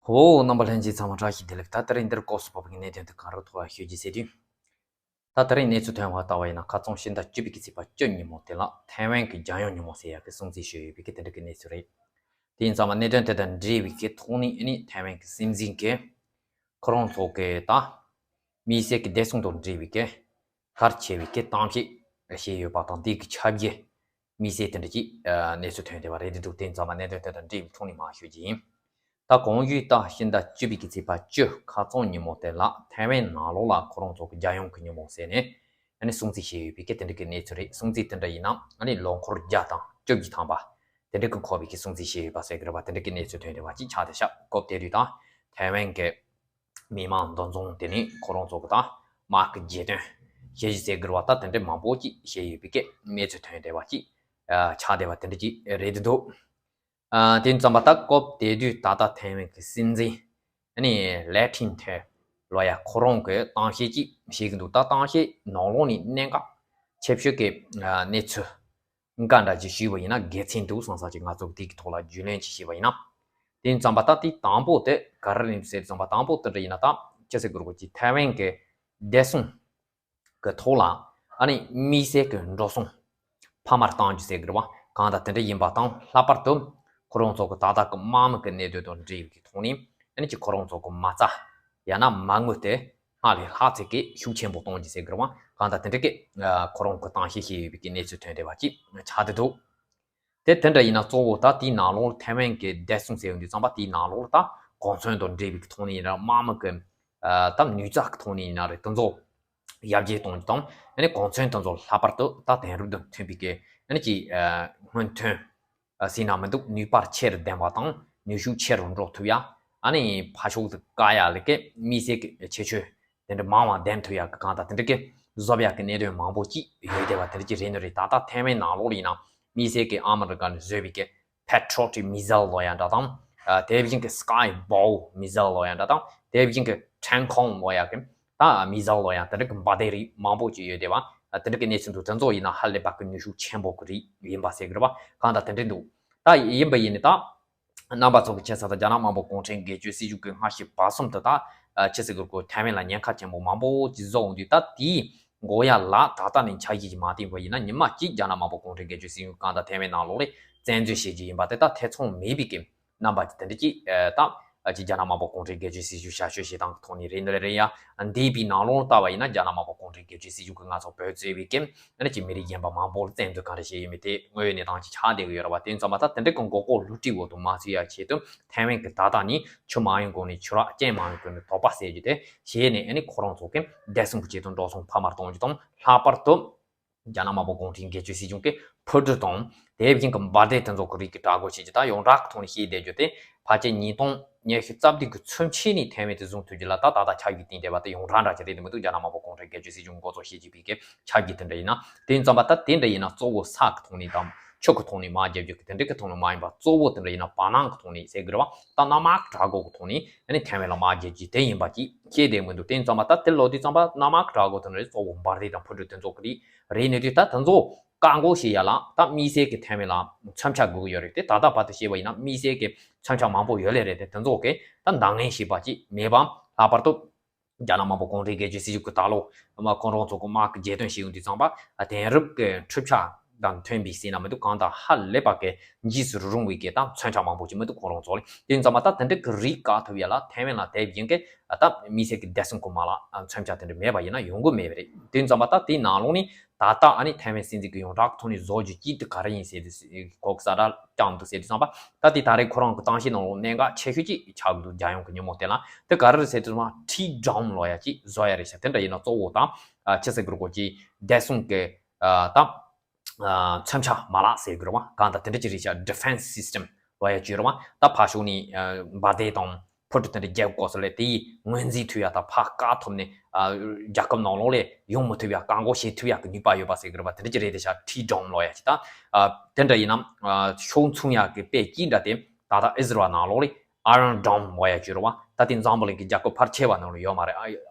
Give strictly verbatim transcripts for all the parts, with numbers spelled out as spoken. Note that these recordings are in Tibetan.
ཧོ། རྣམ་པ་ལྷན་རྒྱས་ཚང་མ་བཀྲ་ཤིས་བདེ་ལེགས། ད་དེ་རིང་འདིར་སྐབས་སུ་བབས་པའི་གནད་དོན་དེ་ག་རེ་ཐོག་ལ་ཤོད་ཀྱི་ཟེར་དུས། ད་དེ་རིང་གནས་ཚུལ་ཐོན་པ་ལྟ་བ་ཡིན་ན། ཁ་རྩང་ཕྱི་ཟླ་བཅུ་པའི་གི་ཚེས་པ་བཅུ་ཉིན་མོ་དེ་ལ་ཐའེ་ཝན་གྱི་རྒྱལ་ཡོངས་ཉིན་མོ་ཟེར་ཡག་གི་སྲུང་བརྩི་ཞུས་ཡོད་པའི་གི་དེ་འདྲ་གི་གནས་ཚུལ་རེད། དེ་ཡིན་ཙང་མ་གནད་དོན་དེ་དང་འབྲེལ་བའི་གི་ཐོག་ནས་ཨ་ནི་ཐའེ་ཝན་གྱི་སྲིད་འཛིན་གྱིས་ཁོ་རང་ཚོ་གི་ད་དམིགས་བསལ་གྱི་བདེ་སྲུང་དང་འབྲེལ་བའི་གི་གལ་ཆེ་བའི་གི་གཏམ་བཤད་བྱས་ཡོད་པ་དང་། དེ་གི་ཁྱབ་རྒྱ་དམིགས་བསལ་དེ་འདྲ་ཅིག་ཨ་གནས་ཚུལ་ཐོན་བསྡད་པ་རེད། དེ་འདུག་དེ་ཡིན་ཙང་མ་གནད་དོན་དེ་དང་འབྲེལ་བའི་ཐོག་ནས་མར་ཞུ་རྒྱུ་ཡིན། ད་གོང་ཞུས་ལྟར་ཕྱི་ཟླ་བཅུ་པའི་གི་ཚེས་པ་བཅུ་ཁ་རྩང་ཉིན་མོ་དེ་ལ་ཐའེ་ཝན་ནང་ལོགས་ལ་ཁོ་རང་ཚོ་གི་རྒྱལ་ཡོངས་ཀྱི་ཉིན་མོ་ཟེར་ནས་ཨ་ནི་སྲུང་བརྩི་བྱས་ཡོད་པའི་གི་དེ་འདྲ་གི་གནས་ཚུལ་རེད། སྲུང་བརྩི་དེ་འདྲ་ཡིན་ན་ཨ་ནི་ལོ་འཁོར་བརྒྱ་དང་བཅོ་བརྒྱད་ཐམ་པ་དེ་འདྲ་གི་འཁོར་བའི་གི་སྲུང་བརྩི་བྱས་ཡོད་པ་ཟེར་གི་རེད་པ། དེ་འདྲ་གི་གནས་ཚུལ་ཐོན་བསྡད་པ་ཅིག་ཆགས་བསྡད་ཤག་སྐབས་དེ་དུས་ད་ཐའེ་ཝན་གི་མི་མང་འདུ་འཛོམས་དེ་ནི་ཁོ་རང་ཚོ་གི་ད་དམག་གི་རྒྱལ་དོན་ཞེ་གཅིག་ཟེར་གི་རེད་པ། ད་དེ་འདྲ་མང་པོ་ཅིག་བྱས་ཡོད་པའི་གི་གནས་ཚུལ་ཐོན་བསྡད་པ་ཅིག་ཨ་ཆགས་བསྡད་པ་དེ་འདྲ་ཅིག་རེད་འདུག་ཨ་དེ་ཙམ་པ་ད་སྐབས་དེ་དུས་ད་ལྟ་ཐའེ་ཝན་གྱི་སྲིད་འཛིན་ཨ་ནི་ལེ་ཐིན་ཐེ་ལོ་ཡ་ཁོ་རང་གིས་གཏམ་བཤད་ཅིག་བྱེད་ཀྱི་འདུག་ད་གཏམ་བཤད་ནང་ལོགས་ནས་གནད་འགག་ཆེ་ཤོས་ཀྱི་ཨ་གནས་ཚུལ་འགའ་འདྲ་ཅིག་ཞུས་པ་ཡིན་ན་དགེ་མཚན་འདུག་བསམ་ས་ཅིག་ང་ཚོ་དེ་གི་ཐོག་ལ་རྒྱུས་ལོན་ཅིག་བྱས་པ་ཡིན་ན། དེ་ཙམ་པ་ད་དེ་དང་པོ་དེ་ག་རེ་རེད་ཟེར་ཙམ་པ་དང་པོ་དེ་འདྲ་ཡིན་ན། ད་ཅི་ཟེར་དགོས་རེད་པ། ཅིག་ཐའེ་ཝན་གྱི་བདེ་སྲུང་གི་ཐོག་ལ་ཨ་ནི་དམིགས་བསལ་གྱི་འགྲོ་སོང་འཕར་མ་བཏང་རྒྱུ་ཟེར་གི་རེད་པ། གང་ལྟར་དེ་འདྲ་ཡིན་པ་དང་། ལྷག་པར་དུ་ཁོ་རང་ཚོ་གི་ད་ལྟ་གི་དམག་མི་གི་གནད་དོན་དང་འབྲེལ་བའི་གི་ཐོག་ནས་ཨ་ནི་ཅིག་ཁོ་རང་ཚོ་གི་མ་རྩ་ཡང་ན་མ་དངུལ་དེ་སྔར་ལས་ལྷག་ཚད་ཀྱིས་ཤུགས་ཆེན་པོ་གཏོང་རྒྱུ་ཟེར་གི་རེད་པ། གང་ལྟར་དེ་འདྲ་གི་ཁོ་རང་གི་གཏམ་བཤད་བྱས་ཡོད་པའི་གི་གནས་ཚུལ་ཐོན་བསྡད་པ་ཅིག་ཆགས་བསྡད་འདུག་དེ་དེ་འདྲ་ཡིན་ན་གཙོ་བོ་ད་དེའི་ནང་ལོགས་ལ་ཐའེ་ཝན་གྱི་བདེ་སྲུང་ཟེར་ཡོང་དུས་ཙམ་པ། དེའི་ནང་ལོགས་ལ་ད་གོ་མཚོན་དང་འབྲེལ་བའི་ཐོག་ནས་ཡིན་ན་རེད། དམག་མི་གི་ཨ་ད་ནུས་རྩལ་གྱི་ཐོག་ནས་ཡིན་ན་རེད། དེ་ཚོ་ཡར་རྒྱས་གཏོང་རྒྱུ་དང་། ཨ་ནི་གོ་མཚོན་དེ་ཚོ་ལྷག་པར་དུ་ད་དེང་རབས་དང་མཐུན་པའི་གི་ཨ་ནི་ཅིག་ཨ་སྔོན་ཐོན་ཨ་ཟེར་ན་མི་འདུག་ནུས་པ་ཆེ་རུ་ལྡན་པ་དང་ནུས་ཤུགས་ཆེ་རུ་འགྲོ་ཐུབ་ཡ། ཨ་ནི་ཕར་ཕྱོགས་སུ་བཀག་ཡ་ལ་གི་དམིགས་བསལ་གྱི་ཁྱད་ཆོས་དེ་འདྲ་མང་བ་ལྡན་ཐུབ་ཡག་གི་གང་ལྟར་དེ་འདྲ་གི་བཟོ་ཡག་གི་གནད་དོན་མང་པོ་ཅིག་ཡོད་བསྡད་པ་དེ་འདྲ་ཅིག་རེད་ནི་རེད། ད་ལྟ་ཐའེ་ཝན་ནང་ལོགས་ལ་ཡིན་ན་དམིགས་བསལ་གྱི་ཨ་མི་རི་ཀ་ནས་བཟོས་པའི་གི་Patriot མི་སེལ་ལབ་ཡག་འདྲ་དང་། ཨ་དེ་བཞིན་གྱི་Skyfall མི་སེལ་ལབ་ཡག་འདྲ་དང་། དེ་བཞིན་གྱི་Tacticam ལབ་ཡག་གི་ད་མི་སེལ་ལབ་ཡག་དེ་འདྲ་གི་འབར་མདེལ་རིགས་མང་པོ་ཅིག་ཡོད་བསྡད་པ། ཨ་དེ་འདྲ་གི་གནས་ཚུལ་འདུག་དེ་ཚོ་ཡིན་ན་ཧ་ལས་པ་གི་ནུས་ཤུགས་ཆེན་པོ་གི་རིགས་ཡིན་པ་ཟེར་གི་རེད་པ། གང་ལྟར་དེ་འདྲ་འདུག་ད་ཡིན་པ་ཡིན་ནི་ད། རྣམ་པ་ཚོ་གི་ཆེ་ས་དང་རྒྱ་ནག་དམར་པོ་གུང་ཁྲན་སྒེར་གཅོད་སྲིད་གཞུང་གི་སྔ་ཕྱི་བར་གསུམ་དུ་ད་ཨ་ཆི་ཟེར་དགོས་རེད་པ། ཐའེ་ཝན་ལ་ཉེན་ཁ་ཆེན་པོ་མང་པོ་ཅིག་བཟོ་འོང་དུས། ད་དེའི་འགོག་ཡ་ལ་ད་ལྟ་ནས་འཆར་གཞི་ཅིག་མ་བཏིང་བ་ཡིན་ན། ཉི་མ་གཅིག་རྒྱ་ནག་དམར་པོ་གུང་ཁྲན་སྒེར་གཅོད་སྲིད་གཞུང་གང་ལྟར་ཐའེ་ཝན་ནང་ལོགས་ལ་བཙན་འཛུལ་བྱེད་རྒྱུ་ཡིན་པ་དེ་ད་ཐེ་ཚོམ་མེད་པའི་གི་རྣམ་པ་ཅིག་དེ་འདྲ་ཅིག་ཨ་ད་ཨ་ཅིག་རྒྱ་ནག་དམར་པོ་གུང་ཁྲན་སྒེར་གཅོད་སྲིད་གཞུང་ཞབས་ཞུ་བྱེད་སྟངས་ཀྱི་ཐོག་ནས་རེད་འདུག་ལེ་རེད་ཡ། འདས་པའི་ནང་ལོགས་ལྟ་བ་ཡིན་ན་རྒྱ་ནག་དམར་པོ་གུང་ཁྲན་སྒེར་གཅོད་སྲིད་གཞུང་གིས་ང་ཚོ་བོད་གཙོས་པའི་གི་ཨ་ནི་ཅིག་མི་རིགས་གཞན་པ་མང་པོ་ལ་བཙན་འཛུལ་ག་འདྲ་བྱས་ཡོད་མེད་དེ་དངོས་ཡོད་གནས་སྟངས་ཅིག་ཆགས་བསྡད་ཀྱི་ཡོད་རེད་པ། དེ་ཙམ་པ་ད་དེ་འདྲ་གི་མགོ་སྐོར་བསླུ་བྲིད་འོག་ཏུ་མ་ཚུད་ཡ་ཆེད་དུ་ཐའེ་ཝན་གྱིས་ད་ལྟ་ནས་ཆུ་མ་ཡོང་གོང་ནས་ཆུ་རགས། རྐྱེན་མ་ཡོང་གོང་ནས་དོགས་པ་སེལ་རྒྱུ་དེ་བྱས་ནས། ཨ་ནི་ཁོ་རང་ཚོ་གི་བདེ་སྲུང་གི་ཆེད་དུ་འགྲོ་སོང་འཕར་མ་གཏོང་རྒྱུ་དང་། ལྷག་པར་དུ་རྒྱ་ནག་དམར་པོ་གུང་ཁྲན་སྒེར་གཅོད་སྲིད་གཞུང་གི་འཕུར་གྲུ་དང་། དེ་བཞིན་གྱི་འབར་མདེལ་དེ་ཚོ་གི་རིགས་ཀྱི་དྲག་རྒོལ་བྱེད་རྒྱུ། ད་ཡོངས་གྲགས་ཀྱི་ཐོག་ནས་བཤད་བསྡད་རྒྱུ་དེ་ཕལ་ཆེར་ཉིས་སྟོང་ཉི་ཤུ་རྩ་བདུན་གྱི་ཚུན་ཆད་ནས་ཐའེ་ཝན་དེ་བཟུང་ཐུབ་རྒྱུ་ལ་ད་ད་ལྟ་ཆ་བཞག་བསྟན་བསྡད་པ་དེ་ཡོངས་གྲགས་འདྲ་ཅིག་རེད་འདུག་མི་འདུག་རྒྱ་ནག་དམར་པོ་གུང་ཁྲན་སྒེར་གཅོད་སྲིད་གཞུང་འགོ་གཙོ་བྱེད་ཀྱི་པའི་གི་ཆ་བཞག་དེ་འདྲ་ཡིན་ན། དེ་ཙམ་པ་ད་དེ་འདྲ་ཡིན་ན་གཙོ་བོ་ས་གི་ཐོག་ནས་དང་ཆུ་གི་ཐོག་ནས་དམག་རྒྱག་རྒྱུ་གི་དེ་འདྲ་གི་ཐོག་ནས་མ་ཡིན་པ། གཙོ་བོ་དེ་འདྲ་ཡིན་ན་བར་སྣང་གི་ཐོག་ནས་ཟེར་གི་རེད་པ། ད་གནམ་དམག་གི་དྲག་རྒོལ་གི་ཐོག་ནས་ཨ་ནི་ཐའེ་ཝན་ལ་དམག་རྒྱག་རྒྱུ་དེ་ཡིན་པ་ཅིག་བཤད་བསྡད་མི་འདུག་དེ་ཙམ་པ་ད་དེ་ལོ་དུས་ཙམ་པ་གནམ་དམག་གི་དྲག་རྒོལ་དེ་འདྲ་རེད། གཙོ་བོ་འབར་མདེལ་དང་འཕུར་གྲུ་དེ་ཚོ་གི་རིགས་རེད་ནི་དུས། ད་དེ་ཚོ་བཀག་འགོག་བྱེད་ཡ་ལ་ད་དམིགས་བསལ་གྱི་ཐའེ་ཝན་ལ་མཚོན་ཆ་དགོས་ཀྱི་ཡོད་རེད་དེ། ད་ལྟ་བར་དུ་བཤད་པ་ཡིན་ན་དམིགས་བསལ་གྱི་མཚོན་ཆ་མང་པོ་ཡོད་ལེ་རེད་དེ། དེ་ཚོ་གི་ད་འདང་ངེས་ཤེས་པ་ཅིག་མེད་པ། ལྷག་པར་དུ་རྒྱ་ནག་དམར་པོ་གུང་ཁྲན་སྒེར་གཅོད་སྲིད་གཞུང་གི་ད་ལོ་མ་ཁོང་རང་ཚོ་གི་དམག་གི་རྒྱལ་དོན་བྱེད་ཡོང་དུས་ཙམ་པ། ཨ་དེང་རབས་ཀྱི་འཕྲུལ་ཆས་དང་མཐུན་པའི་ཟེར་ན་མི་འདུག་གང་ལྟར་ཧ་ལས་པ་གི་འཇིགས་སུ་རུང་བའི་གི་ད་མཚོན་ཆ་མང་པོ་ཅིག་མི་འདུག་ཁོང་རང་ཚོ་ལ། དེ་ཙམ་པ་ད་དེ་འདྲ་གི་རིགས་བཀག་ཐུབ་ཡ་ལ་ཐའེ་ཝན་ལ་དེ་བཞིན་གི་ཨ་ད་དམིགས་བསལ་གྱི་བདེ་སྲུང་གི་མ་ལག་ཨ་མཚོན་ཆ་དེ་འདྲ་མེད་པ་ཡིན་ན་ཡོང་གི་མེད་པ་རེད། དེ་ཙམ་པ་ད་དེའི་ནང་ལོགས་ནས་ད་ལྟ་ཨ་ནི་ཐའེ་ཝན་སྲིད་འཛིན་གྱིས་ཡོངས་གྲགས་ཐོག་ནས་བཟོ་རྒྱུ་གཅིག་དེ་ག་རེ་ཡིན་ཟེར་དུས་ཁོ་གི་ས་ར་ཀྱང་འདུག་ཟེར་དུས་ཙམ་པ། ད་དེ་ད་རེས་ཁོ་རང་གི་གཏམ་བཤད་ནང་ལོགས་གནད་འགག་ཆེ་ཤོས་ཅིག་ཆགས་ཀྱི་འདུག་རྒྱལ་ཡོངས་ཀྱི་ཉིན་མོ་དེ་ལ། དེ་ག་རེ་རེད་ཟེར་དུས་ཙམ་པ་Tree Dome ལབ་ཡ་ཅིག་བཟོ་ཡ་རེད་ཤག་དེ་འདྲ་ཡིན་ན་གཙོ་བོ་ད་ཨ་ཆི་ཟེར་དགོས་རེད། ཀོ་ཅི་བདེ་སྲུང་གི་ཨ་ད་ཨ་མཚོན་ཆ་མ་ལག་ཟེར་དགོས་རེད་པ། གང་ལྟར་དེ་འདྲ་ཅིག་རེད་ཤག Defense System ལབ་ཡ་ཅིག་ཡོད་རེད་པ། ད་ཕར་ཕྱོགས་ནས་ཨ་འབར་མདེལ་དང་འཕུར་གྲུ་དེ་འདྲ་རྒྱག་དགོས་ས་ལས་དེ་ཡི་ངོས་འཛིན་ཐུབ་ཡ་དང་། ཕར་བཀག་ཐུབ་ནས་ཨ་རྒྱལ་ཁབ་ནང་ལོགས་ལ་ཡོང་མི་ཐུབ་ཡ། བཀག་འགོག་བྱེད་ཐུབ་ཡ་གི་ནུས་པ་ཡོད་པ་ཟེར་དགོས་རེད་པ། དེ་འདྲ་ཅིག་རེད་དེ་ཤག Tree Dome ལབ་ཡ་ཅིག་ད་ཨ་དེ་འདྲ་ཡིན་ན་ཨ་ཕྱོགས་མཚུངས་ཡ་གི་དཔེ་ཅིག་འདྲ་དེ་ད་ལྟ་ཨི་ཟི་རལ་ནང་ལོགས་ལ་Iron Dome ལབ་ཡ་ཅིག་ཡོད་རེད་པ། ད་དེ་འཛམ་བུ་གླིང་གི་རྒྱལ་ཁབ་ཕལ་ཆེ་བ་ནང་ལ་ཡོད་མ་རེད།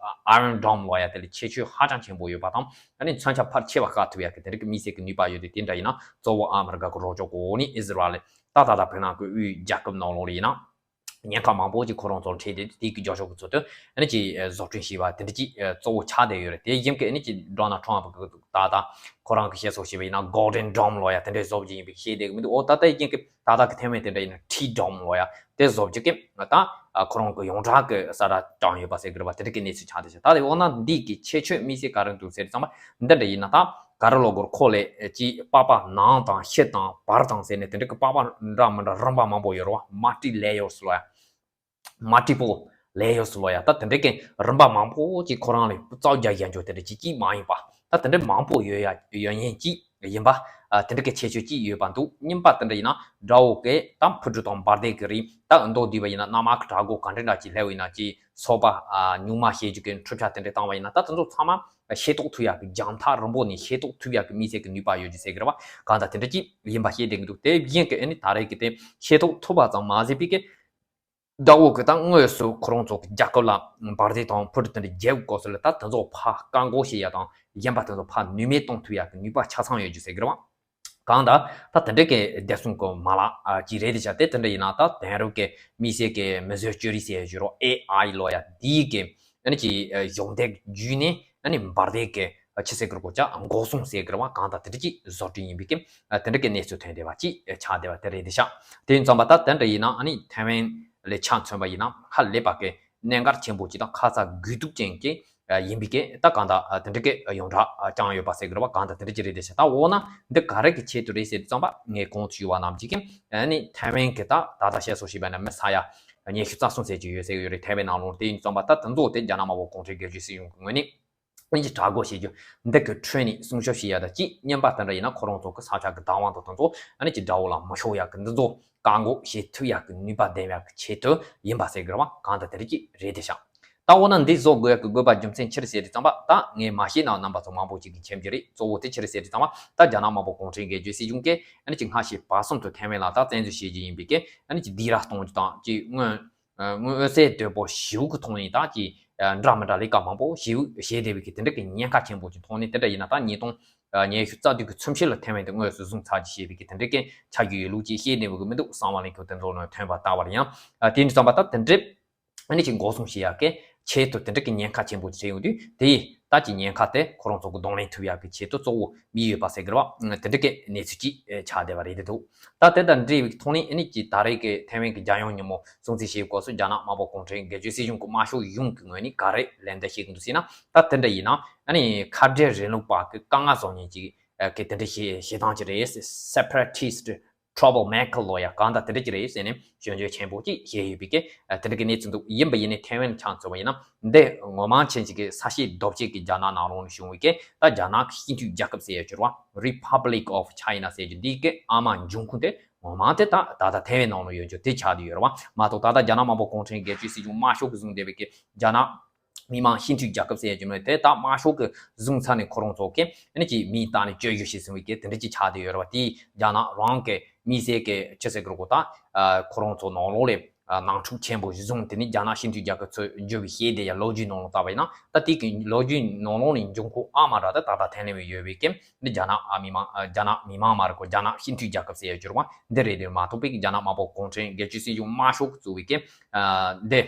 ཨ་Iron Dome ལབ་ཡ་དེ་ལ་ཁྱད་ཆོས་ཧ་ཅང་ཆེན་པོ་ཡོད་པ་དང་། ཨ་ནི་མཚོན་ཆ་ཕལ་ཆེ་བ་བཀག་ཐུབ་ཡ་གི་དེ་འདྲ་གི་དམིགས་བསལ་གི་ནུས་པ་ཡོད་དེ། དེ་འདྲ་ཡིན་ན་གཙོ་བོ་ཨ་མི་རི་ཀ་གི་རོགས་སྐྱོར་གི་འོག་ནས་ཨི་ཟི་རལ་ད་ད་ལྟ་བོད་ནང་གི་དབུས་རྒྱལ་ཁབ་ནང་ལོགས་ལ་ཡིན་ན། ཉེན་ཁ་མང་པོ་ཅིག་ཁོ་རང་ཚོར་འཕྲད་དེ་དེ་གི་རྒྱབ་ཕྱོགས་ཀྱི་ཚུལ་དུ་ཨ་ནི་ཅིག་བཟོ་སྐྲུན་བྱས་པ་དེ་འདྲ་ཅིག་གཙོ་བོ་ཆགས་བསྡད་ཡོད་རེད། དེ་བཞིན་གྱི་ཨ་ནི་ཅིག་Donald Trump་གི་ད་ལྟ་ཁོ་རང་གི་བཤད་སྲོལ་བྱས་པ་ཡིན་ན་Golden Dome་ལོ་ཡ་དེ་འདྲའི་བཟོ་བྱས་ཡིན་པའི་བཤད་བསྡད་ཀྱི་མི་འདུག་འོ་ད་ལྟ་ཡི་རྐྱེན་གྱི་ད་ལྟ་གི་ཐེངས་མའི་དེ་འདྲ་ཡིན་ན་Tea Dome་ལོ་ཡ་དེ་བཟོ་བྱས་ཀྱི་ད་ཁོ་རང་གི་ཡོངས་གྲགས་ཀྱི་གསལ་བསྒྲགས་བསྐྱངས་ཡོད་པ་ཟེར་གི་རེད་བ། དེ་འདྲ་གི་གནས་ཚུལ་ཆགས་བསྡད་ཤག་ད་དེ་འོ་ན་འདི་གི་ཁྱད་ཆོས་དམིགས་བསལ་ག་རེ་འདུག་ཟེར་ཙམ་པ་འདི་འདྲ་ཡིན་ན་ད་ག་རེ་ལབ་དགོས་རེད། ཁོ་ལས་ཅིག་པགས་པ་ནང་དང་ཕྱི་དང་བར་དང་ཟེར་ནས་དེ་འདྲ་གི་པགས་པ་འདྲ་མི་འདྲ་རིམ་པ་མང་པོ་ཡོད་རེད་བ། Multi layers་ལོ་ཡ། Multiple layers་ལོ་ཡ། ད་དེ་འདྲ་གི་རིམ་པ་མང་པོ་ཅིག་ཁོ་རང་ལས་རྩ་རྒྱག་རྒྱག་འཇོག་དེ་འདྲ་ཅིག་ཅིག་མ་ཡིན་པ། ད་དེ་འདྲ་མང་པོ་ཡོད་ཡ་ཡོད་མཁན་ཅིག་ཡིན་པ། ཨ་དེ་འདྲ་གི་ཁྱད་ཆོས་ཅིག་ཡོད་པ་འདུག་གཉིས་པ་དེ་འདྲ་ཡིན་ན་དགྲ་བོ་གི་ད་འཕུར་གྲུ་དང་འབར་མདེལ་གི་རིགས་ད་མདོར་བསྡུས་པ་ཡིན་ན་གནམ་དམག་གི་དྲག་རྒོལ་ག་འདྲ་འདྲ་ཅིག་སླེབས་ཡིན་ན་ཅིག་སོ་པ་ཨ་སྨྱུག་མ་བྱེད་རྒྱུ་གི་འཕྲུལ་ཆས་དེ་འདྲ་བཏང་བ་ཡིན་ན་ད་དེ་ཚོ་ཚང་མ་ཤེས་རྟོགས་ཐུབ་ཡག་གི་རྒྱང་ཐག་རིང་པོ་ནས་ཤེས་རྟོགས་ཐུབ་ཡག་གི་དམིགས་བསལ་གི་ནུས་པ་ཡོད་རྒྱུ་ཟེར་གི་རེད་བ། གང་ལྟར་དེ་འདྲ་ཅིག་ཡིན་པ་ཤེས་བསྡད་ཀྱི་འདུག་དེ་བཞིན་གི་ཨ་ནི་ད་རེས་ཀྱི་དེ་ཤེས་རྟོགས་ཐུབ་པ་ཙམ་མ་ཟད་པའི་གི་དགྲ་བོ་གི་ད་དངོས་སུ་ཁོ་རང་ཚོ་གི་རྒྱལ་ཁབ་ལ་འབར་མདེལ་དང་འཕུར་གྲུ་དེ་འདྲ་རྒྱག་དགོས་སོགས་ལ་ད་དེ་ཚོ་ཕར་བཀག་འགོག་བྱེད་ཡ་དང་གཞན་པ་དེ་ཚོ་ཕར་ནུས་མེད་གཏོང་ཐུབ་ཡ་གི་ནུས་པ་ཆ་ཚང་ཡོད་རྒྱུ་ཟེར་གི་རེད་བ། གང་ལྟར་ད་དེ་འདྲ་གི་བདེ་སྲུང་གི་མ་ལག་ཅིག་རེད་དེ་བྱ་དེ་དེ་འདྲ་ཡིན་ན་ད་དེང་རབས་ཀྱི་དམིགས་བསལ་གྱི་མིང་བཟོས་བཅོས་རིག་ཟེར་ཡ་ཞིག་རོ། ཨེ་ཨའི་ལོ་ཡ་དེའི་གི་ཨ་ནི་ཅིག་གཞོགས་འདེགས་བརྒྱུད་ནས་ཨ་ནི་འབར་མདེལ་གི་ཆི་ཟེར་གི་རེད་གོ་ཅག་འགོག་སྲུང་ཟེར་གི་རེད་བ། གང་ལྟར་དེ་འདྲ་ཅིག་བཟོ་སྐྲུན་ཡིན་པའི་གི་དེ་འདྲ་གི་གནས་ཚུལ་ཐོན་བསྡད་པ་ཅིག་ཆགས་བསྡད་པ་དེ་རེད་དེ་བྱ། དེ་ཡིན་ཙང་པ་ད་དེ་འདྲ་ཡིན་ན་ཨ་ནི་ཐའེ་ཝན་ལས་ཆ་མཚོན་པ་ཡིན་ན་ཧ་ལས་པ་གི་གནད་འགག་ཆེན་པོ་ཅིག་དང་ཁ་ཚ་དགོས་གཏུག་ཅན་གྱི་ཡིན་པའི་གི་ད་གང་ལྟར་དེ་འདྲ་གི་ཡོངས་གྲགས་བསྐྱངས་ཡོད་པ་ཟེར་གི་རེད་བ། གང་ལྟར་དེ་འདྲ་ཅིག་རེད་དེ་བྱ། ད་འོ་ན་འདི་ག་རེ་གི་ཆེད་དུ་རེད་ཟེར་ཙམ་པ་ངས་གོང་དུ་ཞུས་པ་རྣམས་ཀྱི་གི་ཨ་ནི་ཐའེ་ཝན་གི་ད་ད་ལྟ་བཤད་སྲོལ་བྱས་པ་ན་མི་ས་ཡ་ཉི་ཤུ་རྩ་གསུམ་ཟེར་གྱི་ཡོད་ཟེར་གི་ཡོད་རེད། ཐའེ་ཝན་ནང་ལོགས་དེ་ཡིན་ཙང་པ་ད་དེ་ཚོ་དེ་རྒྱ་ནག་དམར་པོ་གུང་ཁྲན་སྒེར་གཅོད་སྲིད་གཞུང་གི་ངོས་ནས་ཨ་ནི་ཅིག་དྲག་རྒོལ་བྱེད་རྒྱུ་འདི་གི་ཁྲོད་ནས་སྲུང་སྐྱོབ་བྱེད་ཡ་ད་ཅིག་གཉིས་པ་དེ་འདྲ་ཡིན་ན་ཁོ་རང་ཚོ་གི་ས་ཆ་གི་བདག་དབང་དང་དེ་ཚོ་ཨ་ནི་ཅིག་དགྲ་བོ་ལ་མི་ཤོར་ཡ་གི་འདི་ཚོ་བཀག་འགོག་བྱེད་ཐུབ་ཡ་གི་ནུས་པ་ལྡན་ཡ་གི་ཆེད་དུ་ཡིན་པ་ཟེར་གི་རེད་བ། གང་ལྟར་དེ་རིགས་ཀྱི་རེད་དེ་ཤག་ད་འོ་ན་འདི་བཟོ་དགོས་ཡ་གི་དགོས་པ་རྒྱུ་མཚན་ཅི་རེད་ཟེར་དུས་ཙམ་པ་ད་ངས་མ་ཤེས་ན་རྣམ་པ་ཚོ་མང་པོ་ཅིག་གིས་མཁྱེན་རྒྱུ་རེད། གཙོ་བོ་དེ་ཅི་རེད་ཟེར་དུས་ཙམ་པ་ད་རྒྱ་ནག་དམར་པོ་གུང་ཁྲན་སྒེར་གཅོད་སྲིད་གཞུང་གིས་ཨ་ནི་ཅིག་སྔ་ཕྱི་བར་གསུམ་དུ་ཐའེ་ཝན་ལ་ད་བཙན་འཛུལ་བྱེད་རྒྱུ་ཡིན་པའི་གི་ཨ་ནི་ཅིག་སྡིགས་ར་གཏོང་རྒྱུ་དང་ཅིག་མངོན་མངོན་གསལ་དོད་པོ་ཞེ་པོ་གི་ཐོག་ནས་ད་ཅིག་འདྲ་མི་འདྲ་ལས་ཀ་མང་པོ་ཞེ་པོ་བྱེད་བསྡད་པའི་གི་དེ་འདྲ་གི་ཉེན་ཁ་ཆེན་པོ་ཅིག་མཐོང་ནས། དེ་འདྲ་ཡིན་ན་ད་ཉིས་སྟོང་ཉི་ཤུ་རྩ་བདུན་གི་ཚུན་ཆད་ལ་ཐའེ་ཝན་དེ་དངོས་སུ་བཟུང་ཚར་རྒྱུ་ཞེས་པའི་གི་དེ་འདྲ་གི་ཆ་རྒྱུས་ཡོད་ལུགས་ཅིག་བཤད་བསྡད་པའི་གི་མི་འདུག་གསང་བ་ལས་ཁུངས་དེ་ཚོ་ནང་ཐོན་པ་ལྟ་བར་ཡང་། དེ་འདྲ་ཙམ་པ་ད་དེ་འདྲ་ཨ་ནི་ཅིག་འགོག་སྲུང་བྱེད་ཡག་གི་ཆེད་དུ་དེ་འདྲ་གི་ཉེན་ཁ་ཆེན་པོ་ཅིག་རེད་ཡོང་དུས་དེ་ཡིས་ད་ཀྱི་ཉེན་ཁ་དེ་ཁོ་རང་ཚོ་གི་གདོང་ལེན་ཐུབ་ཡག་གི་ཆེད་དུ་གཙོ་བོ་དམིགས་ཡོད་པ་ཟེར་གི་རེད་བ། དེ་འདྲ་གི་གནས་ཚུལ་ཅིག་ཆགས་བསྡད་པ་རེད་འདུག་ད་དེ་དང་འབྲེལ་བའི་ཐོག་ནས་ཨ་ནི་ཀྱི་ད་རེས་ཀྱི་ཐའེ་ཝན་གྱི་རྒྱལ་ཡོངས་ཉིན་མོ་སྲུང་བརྩི་བྱེད་སྐབས་སུ་རྒྱ་ནག་དམར་པོ་གུང་ཁྲན་སྒེར་གཅོད་སྲིད་གཞུང་གི་དམར་ཤོག་གཞུང་གི་ངོས་ནས་ག་རེ་ལན་འདེབས་བྱེད་ཀྱི་འདུག་ཟེར་ན། ད་དེ་འདྲ་ཡིན་ན་ཨ་ནི་ཁ་བྲལ་རིང་ལུགས་པ་གི་དཀའ་ངལ་བཟོ་མཁན་ཅིག་གི་དེ་འདྲ་བྱེད་བྱེད་སྟངས་ཅིག་རེད། Separatist trouble maker་ལོ་ཡ་གང་ལྟར་དེ་འདྲ་ཅིག་རེད་ཟེར་ནས་སྐྱོན་བརྗོད་ཆེན་པོ་ཅིག་བྱས་ཡོད་པའི་གི་དེ་འདྲ་གི་གནས་ཚུལ་འདུག་ཡིན་པ་ཡིན་ནའི་ཐའེ་ཝན་ཆ་མཚོན་པ་ཡིན་ན་འདི་ངོ་མ་མཁྱེན་ཅིག་གི་ས་སྐྱེས་རྡོ་སྐྱེས་ཀྱི་རྒྱ་ནག་ནང་ལོགས་ནས་བྱུང་བའི་གི་ད་རྒྱ་ནག་གི་སྤྱི་མཐུན་རྒྱལ་ཁབ་ཟེར་ཡ་ཅིག་རེད་བ། Republic of China་ཟེར་རྒྱུ་འདི་གི་ཨ་མ་འབྱུང་ཁུངས་དེ་ངོ་མ་དེ་ད་ད་ལྟ་ཐའེ་ཝན་ནང་ལ་ཡོད་རྒྱུ་དེ་ཆགས་བསྡད་ཡོད་རེད་བ། མ་གཏོགས་ད་ལྟ་རྒྱ་ནག་དམར་པོ་གུང་ཁྲན་སྒེར་གཅོད་སྲིད་གཞུང་དམར་ཤོག་གིས་བཟུང་བསྡད་པའི་གི་རྒྱ་ནག་མི་དམངས་སྤྱི་འཐུས་རྒྱལ་ཁབ་ཟེར་ཡ་ཅིག་མིན་དེ་ད་དམར་ཤོག་གིས་བཟུང་ཚར་ནས་ཁོ་རང་ཚོ་གི་ཨ་ནི་ཅིག་མིང་བཏགས་ནས་བཅོས་བསྒྱུར་བྱས་ཟིན་པའི་གི་དེ་འདྲ་ཅིག་ཆགས་བསྡད་ཡོད་རེད་བ། དེས་རྒྱ་ནག་རང་གི་མི་སེར་གི་ཆི་ཟེར་གི་རེད་གོ་ད་ཁོ་རང་ཚོ་ནང་ལོགས་ལ་ནང་འཁྲུག་ཆེན་པོ་བཟུང་དེ་ནི་རྒྱ་ནག་སྤྱི་འཐུས་རྒྱལ་ཁབ་ཚོས་བརྗོད་པའི་ཞེས་དེ་ཡང་ལོ་རྒྱུས་ནང་ལ་བལྟས་པ་ཡིན་ན་ད་དེ་གི་ལོ་རྒྱུས་ནང་ལོགས་ནས་འབྱུང་ཁུངས་ཨ་མ་ར་ད་ད་ལྟ་ཐེངས་ལེན་བའི་ཡོད་པའི་གི་འདི་རྒྱ་ནག་ཨ་མི་མང་རྒྱ་ནག་མི་མང་མ་རེད་གོ་རྒྱ་ནག་སྤྱི་འཐུས་རྒྱལ་ཁབ་ཟེར་ཡ་གྱུར་བ་འདི་རེད། དེ་མ་གཏོགས་པའི་རྒྱ་ནག་དམར་པོ་གུང་ཁྲན་སྒེར་གཅོད་སྲིད་གཞུང་དམར་ཤོག་གིས་བཙུགས་པའི་གི་འདི།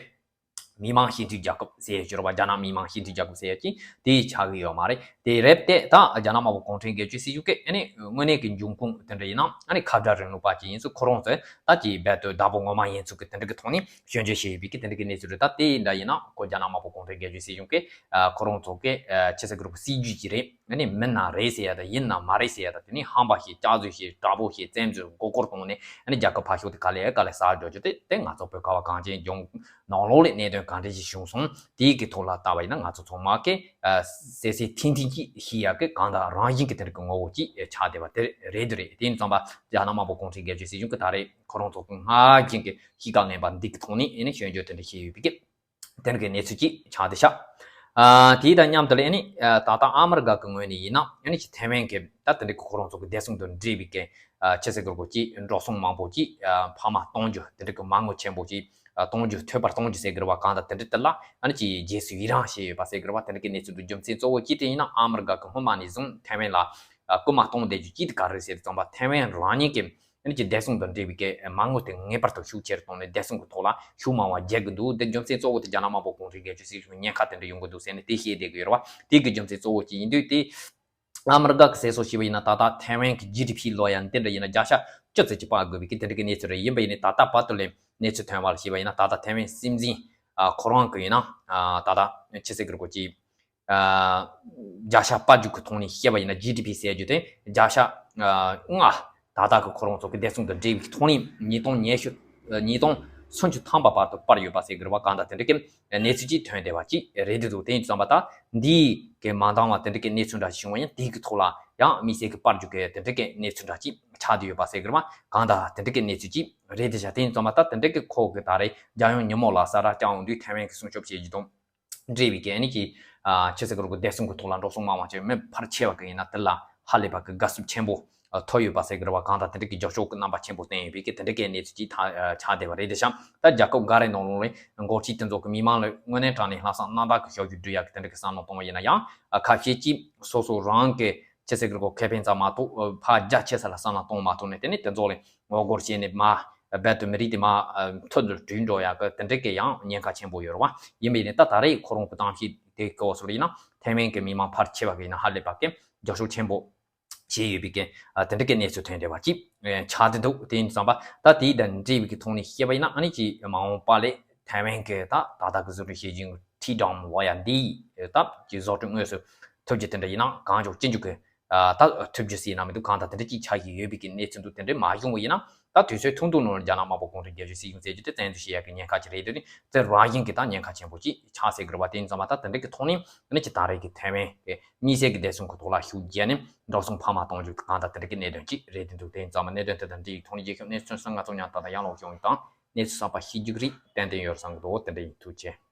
མི་དམངས་སྤྱི་འཐུས་རྒྱལ་ཁབ་ཟེར་གྱུར་བ་རྒྱ་ནག་མི་དམངས་སྤྱི་འཐུས་རྒྱལ་ཁབ་ཟེར་གྱི་དེ་ཆགས་ཀྱི་ཡོད་མ་རེད། དེ་རེད་དེ་ད་རྒྱ་ནག་དམར་པོ་གུང་ཁྲན་སྒེར་གཅོད་སྲིད་གཞུང་གི་ཨ་ནི་དངོས་གནས་ཀྱི་འབྱུང་ཁུངས་དེ་འདྲ་ཡིན་ན་ཨ་ནི་ཁ་བྲལ་རིང་ལུགས་པ་ཅིག་ཡིན་ཚུལ་ཁོ་རང་ཚོས་ད་ཀྱི་རྦད་དེ་བདག་པོ་ངོ་མ་ཡིན་ཚུལ་གྱི་དེ་འདྲ་གི་ཐོག་ནས་སྐྱོན་བརྗོད་བྱས་ཡོད་པའི་གི་དེ་འདྲ་གི་གནས་ཚུལ་རེད། ད་དེ་འདྲ་ཡིན་ན་ཁོ་རྒྱ་ནག་དམར་པོ་གུང་ཁྲན་སྒེར་གཅོད་སྲིད་གཞུང་གི་ཁོ་རང་ཚོ་གི་ཆི་ཟེར་གི་རུ་སྲིད་ཇུས་ཅིག་རེད། ཨ་ནི་མིན་ན་རེད་ཟེར་ཡ་ད་ཡིན་ན་མ་རེད་ཟེར་ཡ་ད་དེ་ནི་ཧམ་པ་ཞིག་སྐྱག་རྫུན་ཞིག་དྲག་པོ་ཞིག་བཙན་འཛུལ་མགོ་སྐོར་བཏང་ནས་ཨ་ནི་རྒྱལ་ཁབ་ཕར་ཞོག་དེ་ག་ལེ་ག་ལེ་ཟ་འགྲོ་རྒྱུ་དེ་དེ་ང་ཚོ་བོད་ཁ་བ་གངས་ཅན་ལྗོངས་ནང་ལོགས་ལ་གནད་དོན་ག་འདྲ་ཞིག་བྱུང་སོང་དེའི་གི་ཐོག་ལ་ལྟ་བ་ཡིན་ན་ང་ཚོ་ཚང་མ་གི་ཨ་གསལ་གསལ་ཐིང་ཐིང་ཅིག་ཤེས་ཡ་གི་གང་དང་རང་བཞིན་གི་དེ་འདྲ་གི་ངོ་བོ་ཅིག་ཆགས་བསྡད་པ་དེ་རེད་དེ་རེད། དེ་ཡིན་ཙང་པ་རྒྱ་ནག་དམར་པོ་གུང་ཁྲན་སྒེར་གཅོད་སྲིད་གཞུང་གི་ད་རེས་ཁོ་རང་ཚོ་གི་སྔར་བཞིན་གི་གཤིས་ཀ་ངན་པ་འདི་གི་ཐོག་ནས་ཨ་ནི་སྐྱོན་བརྗོད་དེ་འདྲ་བྱས་ཡོད་པའི་གི་དེ་འདྲ་གི་གནས་ཚུལ་ཅིག་ཆགས་བསྡད་ཤག་ཨ་དེ་དང་མཉམ་དུ་ལ་ཨ་ནི་ཨ་ད་ལྟ་ཨ་མི་རི་ཀ་གི་ངོས་ནས་ཡིན་ན་ཨ་ནི་ཅིག་ཐའེ་ཝན་གི་ད་དེ་འདྲ་གི་ཁོ་རང་ཚོ་གི་བདེ་སྲུང་དང་འབྲེལ་བའི་གི་ཨ་ཆི་ཟེར་གི་རེད་གོ་ཅིག་འགྲོ་སོང་མང་པོ་ཅིག་ཨ་འཕར་མ་གཏོང་རྒྱུ་དེ་འདྲ་གི་མ་དངུལ་ཆེན་པོ་ཅིག་ཨ་གཏོང་རྒྱུ་ཐོལ་པར་གཏོང་རྒྱུ་ཟེར་གི་རེད་བ། གང་ལྟར་དེ་འདྲ་དེ་ལ་ཨ་ནི་ཅིག་རྗེས་སུ་ཡི་རང་བྱས་ཡོད་པ་ཟེར་གི་རེད་བ། དེ་འདྲ་གི་གནས་ཚུལ་དུ་རྒྱུ་མཚན་གཙོ་བོ་ཅིག་དེ་ཡིན་ན་ཨ་མི་རི་ཀ་གི་སྔོན་མ་ནས་བཟུང་ཐའེ་ཝན་ལ་ཨ་སྐུལ་མ་གཏོང་བསྡད་རྒྱུ་ཅིག་དེ་ག་རེ་ཟེར་ཙམ་པ་ཐའེ་ཝན་རང་ཉིད་ཀྱི་ དེ་ནས་ཀྱི་བདེ་སྲུང་དང་འབྲེལ་བའི་གི་མ་དངུལ་དེ་ངེས་པར་དུ་ཤུགས་ཆེ་རུ་བཏང་ནས་བདེ་སྲུང་གི་ཐོག་ལ་ཤུགས་མང་བ་རྒྱག་གི་འདུག་དེ་རྒྱུ་མཚན་གཙོ་བོ་དེ་རྒྱ་ནག་དམར་པོ་གུང་ཁྲན་སྒེར་གཅོད་སྲིད་གཞུང་ཉེན་ཁ་དེ་འདྲ་ཡོང་གི་འདུག་ཟེར་ནས་དེ་བཤད་བསྡད་ཀྱི་ཡོད་རེད་བ། དེ་གི་རྒྱུ་མཚན་གཙོ་བོ་གཅིག་ཡིན་དུས་དེ། ཨ་མི་རི་ཀ་གི་ཟེར་སྲོལ་བྱས་པ་ཡིན་ན་ད་ལྟ་ཐའེ་ཝན་གྱི་ཇི་ཌི་པི་ལོ་ཡ་འདི་འདྲ་ཡིན་ན་བརྒྱ་ཆ་བཅུ་ཙམ་གྱིས་སྤར་དགོས་པའི་གི་དེ་འདྲ་གི་གནས་ཚུལ་རེད། ཡིན་པ་ཡིན་ནའི་ད་ལྟ་བར་དུ་ལས་གནས་ཚུལ་ཐོན་པ་ལ་བྱས་པ་ཡིན་ན་ད་ལྟ་ཐའེ་ཝན་སྲིད་འཛིན་ཨ་ཁོ་རང་གི་ཡིན་ན་ཨ་ད་ལྟ་ཆི་ཟེར་གི་རེད་གོ་ཅི། ཨ་བརྒྱ་ཆ་སྤར་རྒྱུ་གི་ཐོག་ནས་བཤད་པ་ཡིན་ན་ཇི་ཌི་པི་ཟེར་རྒྱུ་དེ་བརྒྱ་ཆ་ཨ་ལྔ། ད་ལྟ་གི་ཁོ་རང་ཚོ་གི་བདེ་སྲུང་དང་འབྲེལ་བའི་ཐོག་ནས་ཉིས་སྟོང་ཉི་ཤུ་ཉིས་སྟོང་སུམ་ཅུ་ཐམ་པ་བར་དུ་སྤར་ཡོད་པ་ཟེར་གི་རེད་བ། གང་ལྟར་དེ་འདྲ་གི་གནས་ཚུལ་ཅིག་ཐོན་བསྡད་པ་ཅིག་རེད་འདུག་དེ་ཡིན་དུས་ཙམ་པ་ད་འདི་གི་མ་འདང་བ་དེ་འདྲ་གི་གནས་ཚུལ་འདྲ་ཞིག་བྱུང་བ་ཡིན་དེ་གི་ཐོག་ལ་ཡང་དམིགས་བསལ་གི་སྤར་རྒྱུ་གི་དེ་འདྲ་གི་གནས་ཚུལ་འདྲ་ཅིག་ཆགས་བསྡད་ཡོད་པ་ཟེར་གི་རེད་བ། གང་ལྟར་དེ་འདྲ་གི་གནས་ཚུལ་ཅིག་རེད་དེ་བྱ། དེ་ཡིན་ཙམ་པ་ད་དེ་འདྲ་གི་ཁོ་གི་ད་རེས་རྒྱལ་ཡོངས་ཉིན་མོ་ལ་ས་ར་བསྐྱངས་འོང་དུས་ཐའེ་ཝན་གི་སྲུང་སྐྱོབ་བྱེད་རྒྱུ་དང་འབྲེལ་བའི་གི་ཨ་ནི་གི་ཨ་ཆི་ཟེར་གི་རེད་གོ་བདེ་སྲུང་གི་ཐོག་ལ་འགྲོ་སོང་མང་བ་ཅིག་མི་ཕལ་ཆེ་བ་གི་ཡིན་ན་དེ་ལ་ཧ་ལས་པ་གི་དགའ་བསུ་ཆེན་པོ་ཐོབ་ཡོད་པ་ཟེར་གི་རེད་བ། གང་ལྟར་དེ་འདྲ་གི་རྒྱབ་སྐྱོར་གི་རྣམ་པ་ཆེན་པོ་བསྟན་ཡོད་པའི་གི་དེ་འདྲ་གི་གནས་ཚུལ་ཅིག་ད་ཆགས་བསྡད་པ་རེད་དེ་བྱ། ད་རྒྱལ་ཁབ་འགའ་རེ་ནང་ལོགས་ལ་འགོ་ཁྲིད་དེ་ཚོ་གི་མི་མང་ལ་དངོས་གནས་དྲང་གནས་ལྷག་བསམ་རྣམ་དག་གི་ཞབས་ཞུ་སྒྲུབ་ཡག་གི་དེ་འདྲ་གི་བསམ་བློ་གཏོང་བ་ཡིན་ན་ཡང་ཁ་ཤས་ཀྱིས་སོ་སོ་རང་གི་ཆི་ཟེར་གི་རེད་གོ་ཁེ་ཕན་ཙམ་མ་གཏོགས་ཕར་རྒྱ་ཆེ་ས་ལ་བསམ་བློ་གཏོང་མ་ཐུབ་ནས་དེ་ནས་དེ་ཚོ་ལ་ངོ་རྒོལ་བྱས་ནས་མ་རྦད་དེ་མི་རིགས་དེ་མ་མཐུན་སྒྲིལ་བྲོས་འགྲོ་ཡག་གི་དེ་འདྲ་གི་ཡང་ཉེན་ཁ་ཆེན་པོ་ཡོད་རེད་བ། ཡིན་པ་ཡིན་ནའི་ད་ད་རེས་ཁོ་རང་གི་གཏམ་བཤད་དེ་གི་འོག་སོང་ཡིན་ན་ཐའེ་ཝན་གི་མི་མང་ཕལ་ཆེ་བ་གི་ཡིན་ན་ཧ་ལས་པ་གི་རྒྱབ་སྐྱོར་ཆེན་པོ་བྱས་ཡོད་པའི་གི་དེ་འདྲ་གི་གནས་ཚུལ་ཐོན་བསྡད་པ་ཅིག་ཆགས་བསྡད་འདུག་དེ་ཡིན་ཙམ་པ་ད་དེའི་དང་འབྲེལ་བའི་གི་ཐོག་ནས་བཤད་པ་ཡིན་ན་ཨ་ནི་ཅིག་མ་འོངས་པ་ལས་ཐའེ་ཝན་གི་ད་ད་ལྟ་གི་བཟོ་སྐྲུན་བྱེད་བཞིན་ཁྲི་ཌམ་ལོ་ཡ་འདི་ད་ཅིག་བཟོ་སྐྲུན་དངོས་སུ་ཐུབ་རྒྱུ་དེ་འདྲ་ཡིན་ན་གང་མགྱོགས་ཅི་མགྱོགས་གི་ད་ཐུབ་རྒྱུ་ཟེར་ན་མི་འདུག་གང་ལྟར་དེ་འདྲ་ཅིག་ཆགས་བཞིན་ཡོད་པའི་གི་གནས་ཚུལ་འདུག་དེ་འདྲ་མ་བྱུང་བ་ཡིན་ན་ད་དུས་ཚོད་ཐུང་ཐུང་ནང་ལ་རྒྱ་ནག་དམར་པོ་གུང་ཁྲན་རྒྱལ་གཅེས་སྲིད་གཞུང་བཙན་བྱོལ་དེ་བཙན་འཛུལ་བྱེད་ཡག་གི་ཉེན་ཁ་ཅིག་རེད་འདུག་དེ་རང་བཞིན་གྱི་ད་ཉེན་ཁ་ཆེན་པོ་ཅིག་ཆགས་སྲིད་ཀྱི་རེད་བ། དེ་ཡིན་ཙང་མ་ད་དེ་འདྲ་གི་ཐོག་ནས་ཨ་ནི་ཅིག་ད་རེས་ཀྱི་ཐའེ་ཝན་གྱི་དམིགས་བསལ་གྱི་བདེ་སྲུང་གི་ཐོག་ལ་ཤུགས་བརྒྱབ་ནས་འགྲོ་སོང་འཕར་མ་གཏོང་རྒྱུ་གང་ལྟར་དེ་འདྲ་གི་གནད་དོན་ཅིག་རེད་འདུག་དེ་ཡིན་ཙང་མ་གནད་དོན་དེ་དང་འབྲེལ་ཡོད་ཐོག་ནས་རྒྱལ་ཁབ་གནས་ཚུལ་སོན་ང་ཚོ་མཉམ་དུ་ད་ཡང་ལོག་ཡོང་ཡིན་དང་གནས་ཚུལ་གསར་པ་ཤེས་རྒྱུ་གི་རིགས་ཏན་ཏན་ཡོད་བསམ་གི་འདུག་དེ་འདྲ་ཡིན། ཐུགས་རྗེ་ཆེ།